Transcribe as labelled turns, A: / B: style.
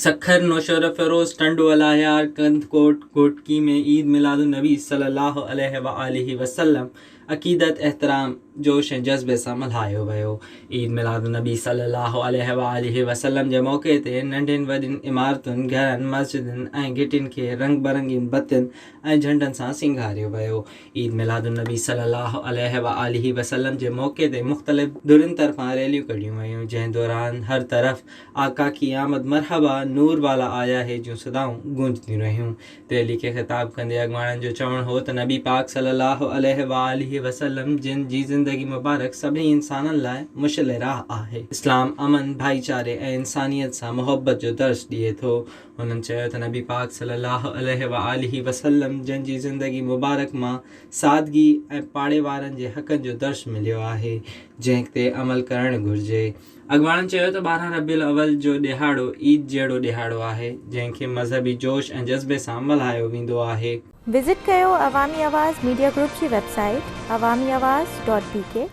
A: سکر، نوشهروفيروز، ٽنڊو الهيار، ڪنڌڪوٽ، گهوٽڪي ۾ عيد ميلاد النبي صلي الله عليه واٰله وسلم عقيدت، احترام، جوش ۽ جذبي سان ملهايو ويو. عيد ميلاد النبي صلي الله عليه واٰله وسلم جي موقعي تي ننڍين وڏين عمارتن، گهرن، مسجدن ۽ گهٽين کي رنگ برنگين بتين ۽ جهنڊن سان سينگاريو ويو. عيد ميلاد النبي صلي الله عليه واٰله وسلم جي موقعي تي مختلف ڌرين طرفان ريليون ڪڍيون ويون، جنهن دوران هر طرف آقا ڪي آمد مرحبا، نور والا آيا هي جون صدائون گونجنديون رهيون. ريلي کي خطاب ڪندي اڳواڻن جو چوڻ هو ته نبي پاڪ صلي الله عليه واٰله وسلم جن جي زندگي مبارڪ سڀني انسانن لاء مشعل راهه آهي. اسلام امن، ڀائيچاري ۽ انسانيت سان محبت جو درس ڏئي ٿو. هنن چيو ته نبي پاڪ صلي الله عليه واٰله وسلم جن جي زندگي مبارڪ مان سادگي ۽ پاڙي وارن جي حقن جو درس مليو آهي، جنهن تي عمل ڪرڻ گهرجي. اڳواڻن چيو ته 12 ربيع الاول جو ڏهاڙو عيد جهڙو ڏهاڙو آهي، جنهن کي مذهبي جوش ۽ جذبي سان ملهايو ويندو آهي.
B: وزٽ ڪيو عوامي آواز ميڊيا گروپ جي website Awami Awaz dot B K.